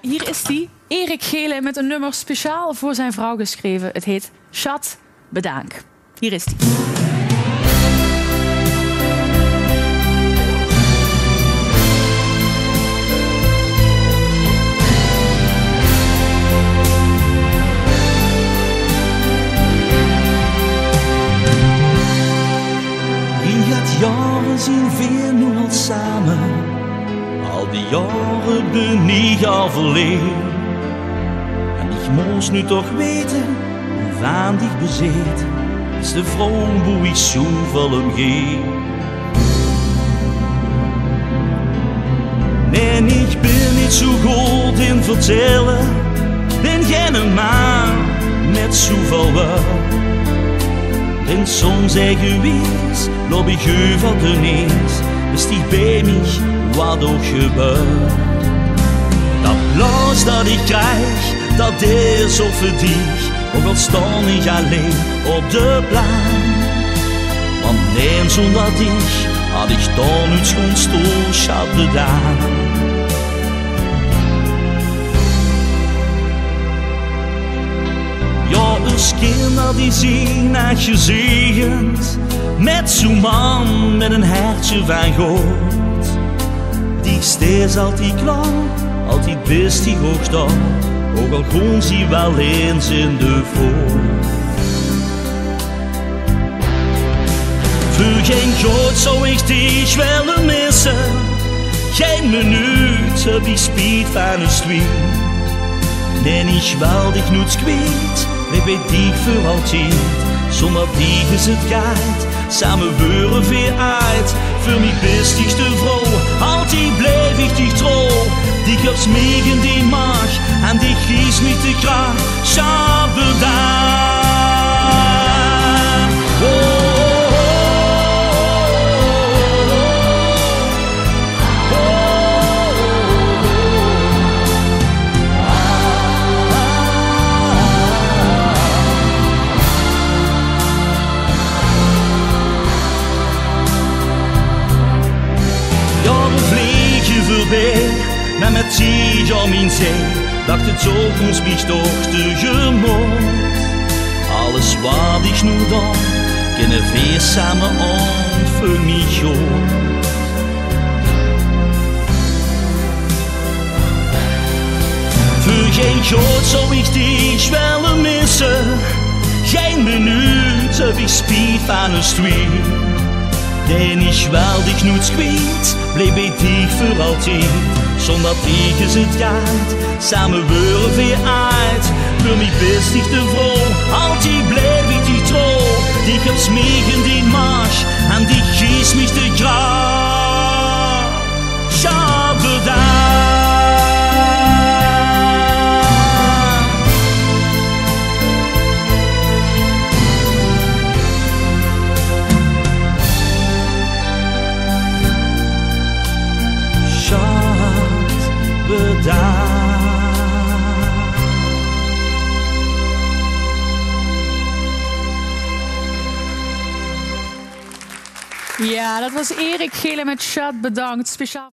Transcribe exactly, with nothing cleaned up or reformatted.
Hier is-ie, Erik Gelen, mit e nummer speciaal veur zien vrouw gesjreve. 't Heet Sjat, bedaank. Hier is-ie. In get jaore zien veer noe al same. Al die jaore bin iech al verleeë. En iech mós noe toch weite, boe vaan iech bezit, is de vrouw boe iech zoeväöl um gee. Nein, iech bin neet zoe good in vertèlle, bin geine maan mèt zoeväöl wäörd. Bin soms egeïst, loup iech euver de nees, bis diech bij miech, wat ouch gebäört. Dat applaus dat iech krijg, dat is ouch veur diech, ouch al stoon iech allein op de plaan. Want nein, zoonder diech had iech daan noets goon stoon, sjat, bedaank. Jao, us kinder die zien ech gezegend, mèt zoe'n maan mèt e hertsje vaan goud. Diech steis altied klaor, altied bis diech ouch dao, ouch al goon ze wel ins in de fout. Veur gein goud zouw iech diech wèlle misse. Gein minuut höb iech spiet vaan us twie. Nein, iech wèl diech noets kwiet. Iech bin bij diech veur altied. Zoonder diech is 't geit. Same weure veer aajd. Veur miech bis diech de vrouw. Altied blijf iech diech trouw. Diech höbs miech in dien mach. En diech giefs miech de krach. Sjat, bedaank. Oh, oh, oh, oh. Jaore vlege veurbij, meh mèt diech aon mien zij, lach de toekóms miech toch tegemoot. Alles wat iech noe doon, kinne veer same aon veur miech goon. Veur gein goud zouw iech diech wèlle misse. Gein minuut höb iech spiet vaan us twie. Nein, iech wèl diech noets kwiet. Blijf bij diech veur altied. Zoonder diech is 't geit. Same weure veer aajd. Veur miech bis diech de vrouw. Altied blijf iech diech trouw. Diech höbs miech in dien mach. En diech giefs miech de krach. Sjat, bedaank. Sjat, bedaank. Jao, dat waor Erik Gelen mèt Sjat, bedaank. Speciaal.